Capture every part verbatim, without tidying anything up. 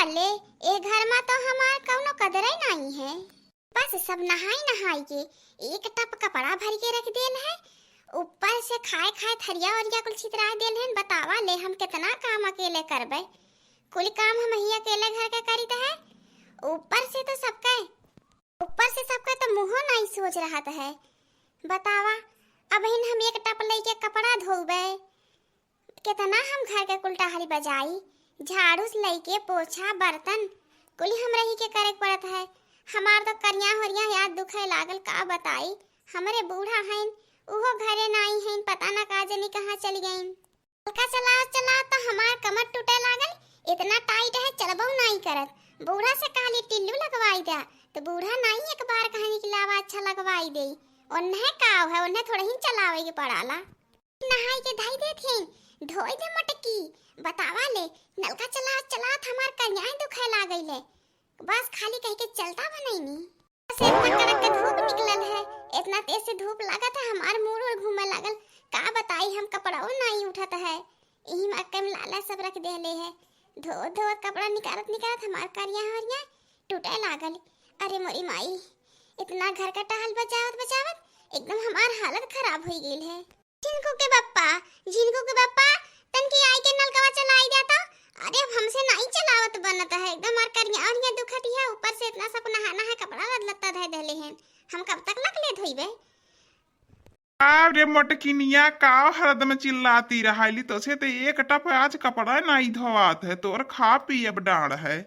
ले, ए घर मा तो हमार कउनो कदरे नाहीं है। बस सब नहाई नहाई के एक टप कपड़ा भरि के रख देल है। ऊपर से खाए खाए थरिया ओरिया कुल छितराए देल है। बतावा ले, हम केतना काम अकेले करबे? कुल काम हमहीं अकेले घर के करित है। ऊपर से तो सबके, ऊपर से सबके तो मुँहो नाहीं सोच रहत है। बतावा, अबहिन हम एक टप लइके कपड़ा धोबे, केतना हम घर के कुल टहरी बजाई, झाड़ू से लइके पोछा, बर्तन, कुल हमरही के करे के पड़त है। हमार तो करिया होरिया याद दुखे लागल, का बताई। हमरे बूढ़ा हइन, उहो घरे नाहीं हइन, पता ना का जनी कहाँ चली गइन। नलका चलावत चलावत तो हमार कमर टूटे लागल, इतना tight है, चलबउ नाहीं करत। बूढ़ा से कहली, "टिल्लू लगवाई द्या," तो बूढ़ा नाहीं एक बार कहनी कि लावा अच्छा लगवाई देई। ओन्हे काव है, ओन्हे थोड़हिन चलावे के पड़ाला। नहाई के धई देत हैं, धोई दे मोटकी। बतावा ले, नलका चलावत चलावत हमार करियाई दुखे लागइले। बस खाली कहि के चलता बनइनी। से इतना कड़क के धूप निकलल है, इतना तेज से धूप लागत है, हमार मूड़ उड़ घूमे लागल। का बताई, हम कपड़ाओ नाहीं उठत है, इही मा अक्के में लाला सब रख देले है। धोवत धोवत कपड़ा निकारत निकारत हमार करिया हरिया टूटे लागल। अरे मोरी माई, इतना घर का टहल बजावत बजावत एकदम हमार हालत खराब होइ गइल है। झिनकू के बप्पा, झिनकू के बप्पा, तनकी आई के नलकवा चलाई द्या तो। अरे, अब हमसे नाहीं चलावत बनत है, एकदम हमार करिया ओरिया दुखत है, ऊपर से इतना सब नहा नहा कपड़ा लत्ता धइ देले हैं, हम कब तक लकले धोइबे? का रे मोटकिनिया, का हरदम चिल्लाती रहली? तोसे तो एक टप आज कपड़ा नाहीं धोवात है, तोर खा पी अब डाँड़ है,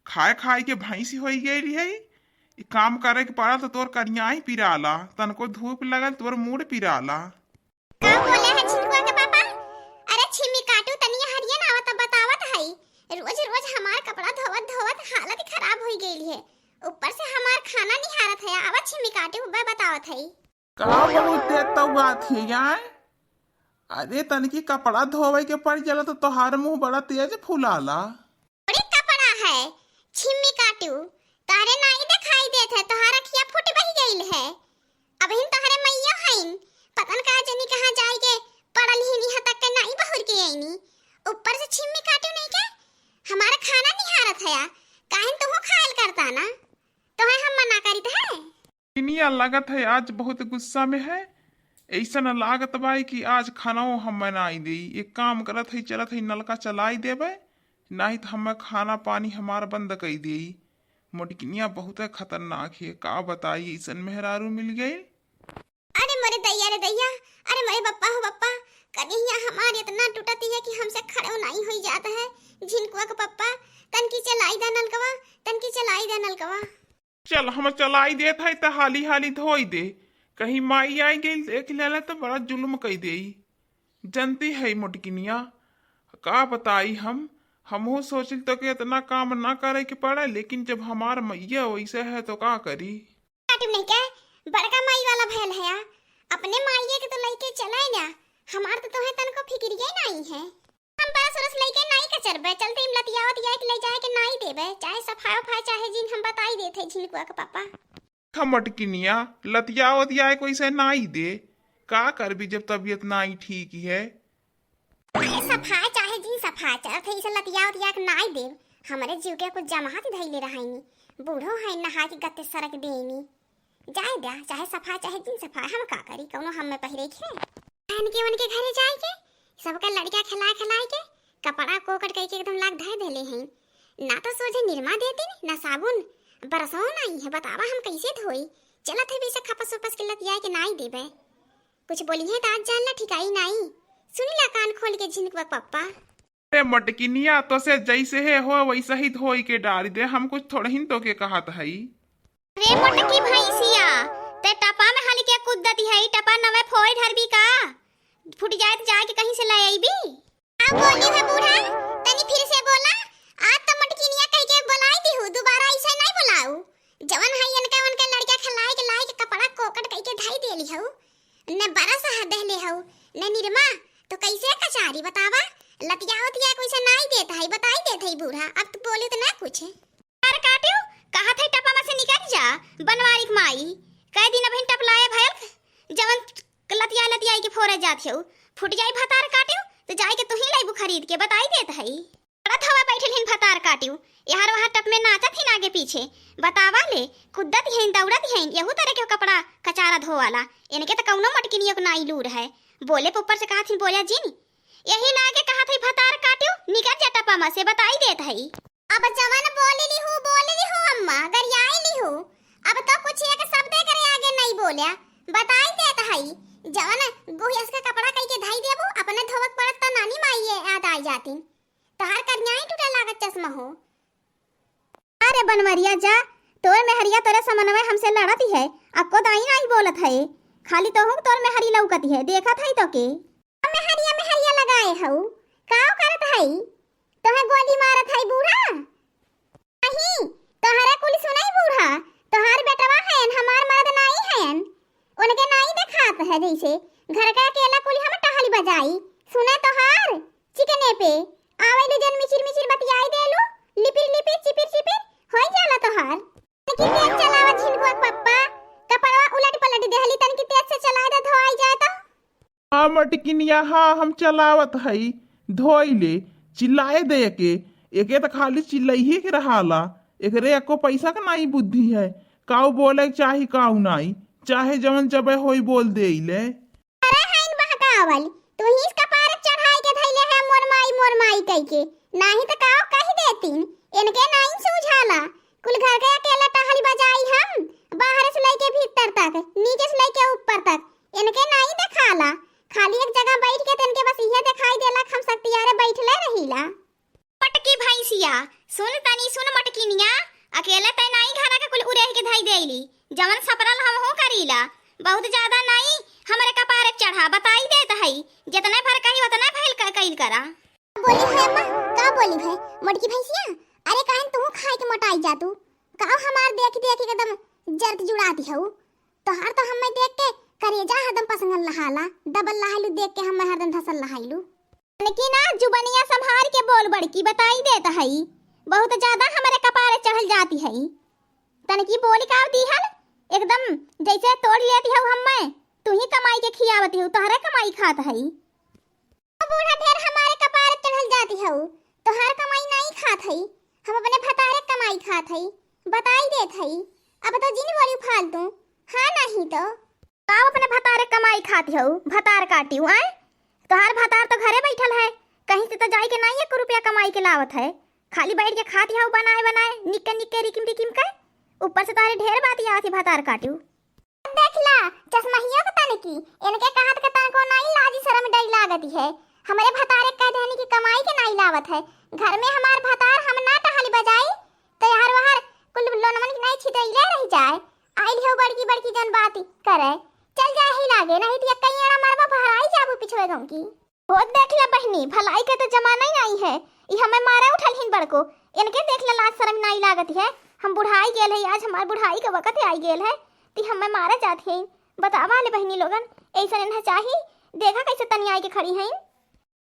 खाए खाए के भैंसी होइ गइली है। ई काम करे के पड़ा तो तोर करियाई पिराला, तनको धूप लगल तोर मूड़ पिराला। का बोले है झिनकुआ के पापा? अरे छिम्मी काटू, तनी हरियन आवत बतावत हई। रोज रोज हमार कपड़ा धोवत धोवत हालत खराब होइ गइल है, ऊपर से हमार खाना निहारत है। आवा छिम्मी काटू, बे बतावत हई। का बहुत तेज तौआत है यार? अरे तनकी कपड़ा धोवे के पड़ जाला तो तोहार मुँह बड़ा तेज फुलाला। बड़ी कपड़ा है, छिम्मी काटू, तोहरे नाई देखाई देत है, तोहार अखिया फूट बही गइल है। अबहिन तोहरे मइयो हईन, पतन का जनी कहाँ जाई के पड़ल ही निहा तक के नाई बहुर के आईनी। ऊपर से छिम्मी काटू नहीं के, हमारा खाना निहारत हया, काहिन तुहू खायल करता ना, तोहे हम मना करित है? किनिया लगत है आज बहुत गुस्सा में है, ऐसन लागत बाई कि आज खानाओ हम बनाई देई। एक काम करत है, चलत है नलका चलाई देबे, नाहीं त हमें खाना पानी हमार बंद कई देई। मोटकिनिया बहुत खतरनाक है, का बताई, ऐसन मेहरारू मिल गई। अरे मोरे दैया रे दैया, अरे मोरे बप्पा हो बप्पा, कनिया हमार इतना टूटती है कि हमसे खड़ो नाहीं होई जात है। झिनकुआ के पप्पा, तनकी चलाई दा नलकवा, तनकी चलाई दा नलकवा। चल, हम चलाई देत हई त हाली हाली धोई दे, कहीं माई आई गई देख लेले त बड़ा जुल्म कई देई। जनती है मोटकिनिया, का बताई हम, हमहू सोचिल तो के इतना काम ना करे के पड़े, लेकिन जब हमार मइया वैसे है तो का करी। काटू नहीं के, बड़का माई वाला भयल है, अपने माइये के तो लइके चले ना, हमार तो तोहे तनको फिक्रिये नाहीं है। हम बरस उरस लइके नाई कचरबे, चलते हम लतियावत या के ले जाए के नाई देबे, चाहे सफाई उफाई चाहे जिन हम बताई देत है झिनकुआ के पापा। खा मोटकिनिया, लतियावत या के वैसे नाई दे, का करबी जब तबीयत नाई ठीक है। अरे सफाई चाहे जिन सफाई चलत है, इसे लतियावत या के नाई देब, हमरे जीव के कुछ जमात धैले रहनी, बूढ़ो है नहा के गत्ते सरक देनी। जाए द्या, चाहे सफा, चाहे जिन सफा, हम का करी, कौनो हम में पहिरे के। बहन के उनके घरे जाए के, सबका लड़का खिलाए खिलाए के, कपड़ा कोकट कई के एकदम लाग धर देले हैं। ना तो सोझे निरमा देती, ना साबुन, बरसो नाई है, बतावा हम कैसे धोई? चलत है वैसे खपस उपस के लतियाए के नाई देबे। कुछ बोली है तो आज जान ला ठिकाई नाई। सुनी ला कान खोल के झिनकुआ पप्पा। अरे मोटकिनिया, तोसे जैसे है हो वैसे ही धोई के डाल दे, हम कुछ थोड़हिन तोके कहत हई। रे मोटकी भैंसिया, ते टपा में हलिके कूद देती है, टपा नवे फोई ढरबी का? फूट जाए तो जाए के कहीं से ले अइबी। अब बोली है बूढ़ा, तनी फिर से बोला। आज तो मोटकिनिया कह के बोलाई दी हूँ, दोबारा ऐसे नहीं बोलाऊ। जवन है इनका उनके लड़का खिलाए के लाए के कपड़ा कोकट कह के ढाई देली हूँ। ने बरस ह देहले हऊ, ने निरमा, तो कैसे कचारी बतावा? लतिया उतिया कैसे नाई देत है, बताई देत है बूढ़ा, अब तो बोले तो ना कुछ। अरे काटियो, कहा थे टपा में से निकल जा, बनवारी के माई, कई दिन अबहिन टप लाए भयल, जवन लतिया लतिया के फोरे जात हऊ, फूट जाई भतार काटियो, तो जाई के तुही लाइबू खरीद के, बताई देत है। धोवा बैठल हिन भतार काटिउ, यहर वहर टप में नाचत हिन आगे पीछे। बतावा ले, कुद्दत हिन, दौड़त हिन, यहू तरह के कपड़ा कचारा धोवाला। इनके त कौनो मटकिनियो के नाई लूर है। बोले पे ऊपर से कहत हिन, "बोला जिन।" यही लागे कहत है, "भतार काटिउ, निकर जा टपा में से, बताई देत है।" अब जवन बोल लिहू, बोल लिहू अम्मा, गरियाई लिहू। अब तो कुछ एक शब्द करे आगे नहीं बोल्या, बताई देत है। जवन गुहियस के कपड़ा कई के धई देबू, अपने धोवक पड़त तो नानी माई याद आई जाती। तोहार करियाई टूटे लागत चश्मा हो। अरे बनवरिया जा, तोर मेहरिया तोरे समनवे हमसे लड़त है, अक्को दाई नाई बोलत है, खाली तोहू तोर मेहरी लौकत है, देखत है तो के। मेहरिया मेहरिया लगाए हऊ, काव करत है? तोहे गोली मारत है बूढ़ा? नहीं, तोहरे कुल सुनाई बूढ़ा, तोहार बेटवा हैन, हमार मर्द नाई हैन। उनके नाई देखात है जैसे घर का अकेला कुल हम टहल बजाई। सुने तोहार चिकने पे आवेलू जन मिचिर मिचिर बतियाई देलू, लिपिर लिपिर चिपिर चिपिर होई जाला तोहार। तनकी तेज चलावा झिनकुआ के पप्पा, कपड़वा उलट पलट देहली, तनकी तेज से चलाए दे, धोआई जाए तो। हाँ मटकिनिया, हाँ हम चलावत हई, धोई ले, चिल्लाए दे एके, एके त खाली चिल्लइहे के रहाला, एकरे एको पैसा के नाई बुद्धि है, काऊ बोले के चाही काऊ नाई, चाहे जवन जबे होई बोल देइले। अरे हईन बहकावल, तू ही इसका पारक चढ़ाई के धइले है मोर माई मोर माई कई के, नाही त काऊ कही देतीन, इनके नाई सूझाला, कुल घर के अकेला टहल बजाई हम, बाहर से लइके भीतर तक, नीचे से लइके ऊपर तक, इनके नाई देखाला, खाली एक जगह बैठ के तनके बस इहे देखाई देला कि हम सत्तियारे बैठले रहीला। मटकी भैंसिया, सुन तनी सुन मटकिनिया, अकेले तै नाई घरा के कुल उरेह के धई देली, जवन सपरल हमहू करीला, बहुत ज्यादा नाई हमरे कपारे चढ़ा, बताई देत हई, जितने भर कही उतने भइल क-, कइल करा। बोली है अम्मा, का बोली है मोटकी भैंसिया? अरे काहे न तू खाए के मोटाई जा तू, का हमार देख देख के एकदम जर्द जुड़ाती हऊ। तोहार तो हमें देख के करेजा हरदम पसंगल लहाला, दबल लहाइलू देख के हमें हरदम धसल लहाइलू। तनकी ना जुबनिया संभार के बोल बड़की, बताई देत हई, बहुत ज्यादा हमरे कपारे चढ़ल जाती हई। तनकी बोली का दीहल, एकदम जैसे तोड़ लेती हऊ हमें, तू ही कमाई के खियावती हऊ, तोहरे कमाई खात हई। ओ बूढ़ा ढेर हमारे कपार चढ़ल जाती हऊ, तोहार कमाई नाई खात हई, हम अपने भतारे कमाई खात हई, बताई देत हई। अब तो जिन बोली फालतू, हाँ नहीं तो। का अपने भतारे कमाई खाती हऊ, भतार काटिउ, आय? तोहार भतार तो घरे बैठल है, कहीं से तो जाई के नाई एक रुपया कमाई के लावत है, खाली बैठ के खाती हऊ बनाए बनाए, निक्के निक्के रिकिम रिकिम के, ऊपर से तोहरे ढेर बात आवत है भतार काटिउ। देखला, चश्महियो के तनकी, इनके कहत के तनको नाई लाज शरम डर लागत है। हमरे भतारे कह देहनी कि कमाई के नाई लावत है। घर में हमार भतार हम ना टहल बजाई, तो यार वहार कुल लोनमन के नाई छिटैले रह जाए। आइल हो बड़की बड़की जन बात करे। चल जाए ही लागे, नहीं तो कई एड़ा मरबा बहराई जाबू पिछवे गाँव की। होत देख ले बहिनी, भलाई के तो जमाना ही नाई है। ई हमें मारे उठल हिन बड़को। इनके देख ले, लाज शरम नाई लागत है। हम बुढ़ाई गेल है, आज हमार बुढ़ाई के वक्त आई गेल है, ती हमें मारे जात है। बतावा ले बहिनी लोगन, ऐसन इन्हें चाही? देखा कैसे तनी आई के खड़ी हैं।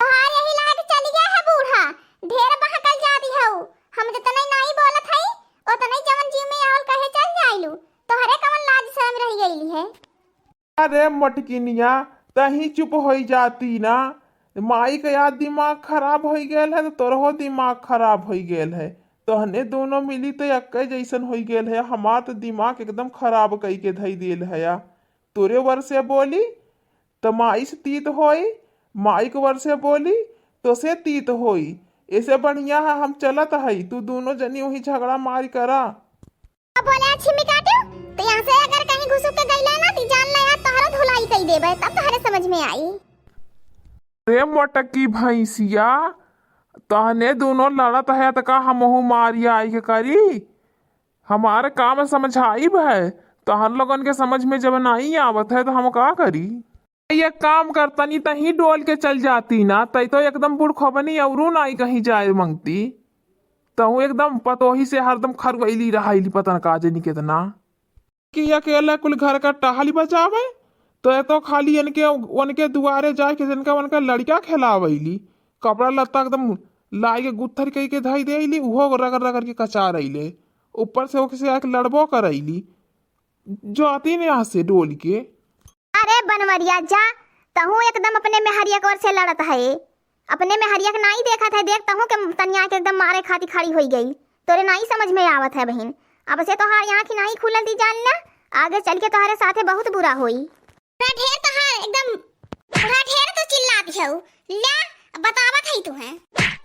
तोहार यही लायक चल गया है बूढ़ा, ढेर बहकल जाती हऊ। हम जितने नाई बोलत हई, उतने जवन जीव में आवल कहे चल जाइलू। तोहरे कवन लाज शरम रह गई है? अरे मोटकिनिया, तहीं चुप होई जाती ना। माई के याद दिमाग खराब होई गेल है, तो तोरहो दिमाग खराब होई गेल है। तोहने दोनों मिली तो एक्के जैसन होई गेल है। हमार तो दिमाग एकदम खराब कई के धई देल है। तोरे वर से बोली तो माई से तीत होई, माई के वर से बोली तो से तीत होई। ऐसे बढ़िया है हम चलत हई, तू दोनों जनी वही झगड़ा मारी करा। अब बोले, "आ छिमी काटू, तो यहाँ से अगर कहीं घुसुक के गईला ना, तो जान ले यार, तोहरो धुलाई कई देबे, तब तोहरे समझ में आई।" रे मोटकी भैंसिया, तहने दोनों लड़त है, तो का हमहू मारी आई के करी? हमारे काम समझाई भय, तहन लोगन के समझ में जब नहीं आवत है, तो हम का करी? एक काम करतनी, तहीं डोल के चल जाती ना, तई तो एकदम बुढ़खबनी औरू नाई कहीं जाए मंगती। तहूँ एकदम पतोही से हरदम खरवैली रहाइली, पता न का जनी केतना। कि अकेले कुल घर का टहली बचावे, तो ये तो खाली इनके, उनके दुआरे जाए के जिनका उनका लड़का खेलावैली, कपड़ा लत्ता एकदम लाई के गुत्थर कई के धई देली, उहो रगड़ रगड़ के कचारैले, ऊपर से ओके से आके लड़बो करैली। जाती ने यहाँ से डोल के। अरे बनवरिया जा, तहूँ एकदम अपने मेहरिया के ओर से लड़त है। अपने मेहरिया के नाई देखत है, देख तहूँ के तनिया के एकदम मारे खातिर खड़ी होई गई। तोरे नाई समझ में आवत है बहिन, अब से तोहार आँखी नाई खुलल दी जान ल्या, आगे चल के तोहरे साथे बहुत बुरा होई। बूढ़ा ढेर तोहार एकदम, बूढ़ा ढेर तो चिल्ला दिहउ। ल्या, बतावत हई तुहे।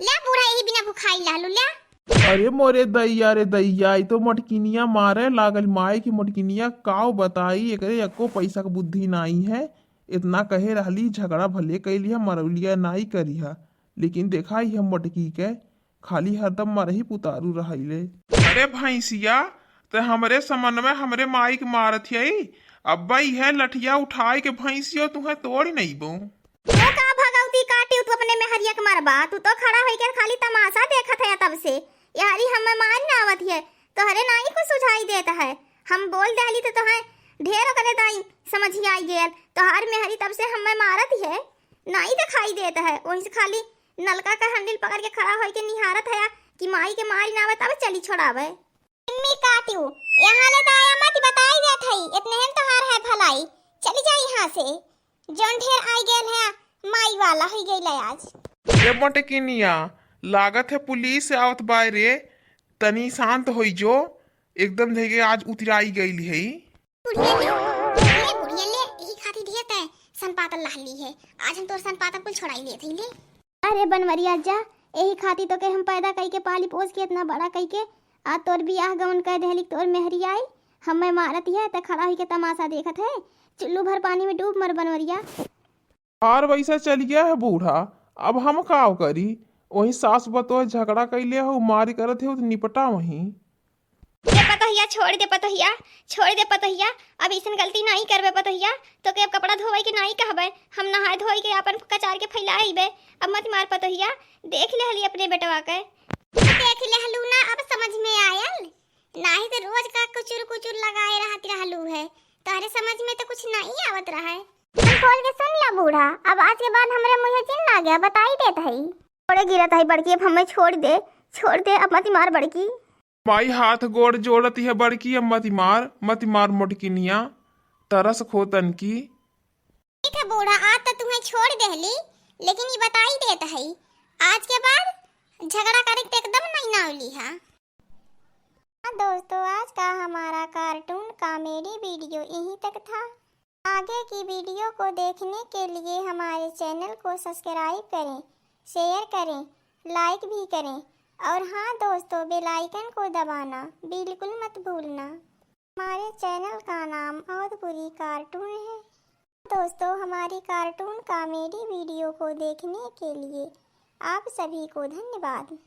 ल्या बूढ़ा, यही बिना भुखाई लालू, ल्या। अरे मोरे दैया रे दैया, ई तो मोटकिनिया मारे लागल। माई की मोटकिनिया, काव बताई, एकरे एको पैसा के बुद्धि नाई है। इतना कहे रहली, झगड़ा भले कैलिहा, मरौलिया नाई करिहा, लेकिन देखा ई हम मोटकी के, खाली हरदम मरही पुतारू रहइले। अरे भैंसिया, ते हमरे समन में हमरे माई के मारत हई, अब्बा इहे लठिया उठाई के भैंसियो तुहे तोड़ नइबो। तो का भगवती काटी, तू अपने मेहरिया के मरबा, तू तो खड़ा होइके खाली तमाशा देखत है तब से। यहरी हमें मार ना आवत है, तोहरे नाई को सुझाई देत है। हम बोल देली तो तोहे ढेर ओकरे दाई समझी आई गेल। तोहार मेहरी तब से हमें मारत है, नाई दिखाई देत है, वही से खाली नलका का हैंडल पकड़ के खड़ा होइके निहारत है कि माई के मारी ना आवे तब चली छोड़ावे। मम्मी काटू, यहाँ ले दाया मत बताई देत हई, इतने हम तोहार है भलाई। चली जा यहाँ से, जौन ढेर आई गेल है, माई वाला होई गइल है आज। ए मोटकिनिया, लागत है पुलिस आवत बाय रे, तनी शांत होई जो, एकदम धैगे आज उतराई गइल है। बुढ़िया ले, ए बुढ़िया ले, यही खातिर ढेर तै सन पातल लहली है, आज हम तोर सन पातल कुल छोड़ाई लेत हई ले। अरे बनवरिया जा, यही खातिर तो के हम पैदा कई के पाली पोस के इतना बड़ा कई के, आ तोर बियाह गौन कह देहली तोर मेहरी आई, हमें मारत है त खड़ा होई के तमाशा देखत है। चुल्लू भर पानी में डूब मर बनवरिया। और वैसा चल गया है बूढ़ा, अब हम काव करी? वही सास बतोह झगड़ा कैले हो, मारी करत है, तो निपटा वहीं। दे पतोहिया, छोड़ दे पतोहिया, छोड़ दे पतोहिया, अब ऐसन गलती नाई करबे पतोहिया, तो के अब कपड़ा धोवे के नाई कहबे, हम नहाए धोए के अपन कचार के फैला अइबे, अब मत मार पतोहिया, देख लेहली अपने बेटवा के। देख लेहलू ना, अब समझ में आयल, नाही तो रोज का कुचुर कुचुर लगाए रहत रहलू है, तोहरे समझ में तो कुछ नाई आवत रहा है। हम खोल के सुन ला बूढ़ा, अब आज के बाद हमरे मुँहे जिन लागे, बताई देत हई। छोड़े गिरत हई बड़की, अब हमें छोड़ दे, छोड़ दे, अब मत मार बड़की। माई हाथ गोड़ जोड़त है बड़की, अब मत मार, मत मार मोटकिनिया, तरस खो तनकी। ठीक है बूढ़ा, आज तो तुम्हें छोड़ देहली, लेकिन ये बताई देत हई, आज के बाद झगड़ा करे के एकदम नहीं नावली है। हाँ दोस्तों, आज का हमारा कार्टून कॉमेडी वीडियो यहीं तक था। आगे की वीडियो को देखने के लिए हमारे चैनल को सब्सक्राइब करें, शेयर करें, लाइक भी करें और हाँ दोस्तों, बेल आइकन को दबाना बिल्कुल मत भूलना। हमारे चैनल का नाम अवधपुरी कार्टून है। दोस्तों, हमारी कार्टून कॉमेडी वीडियो को देखने के लिए आप सभी को धन्यवाद।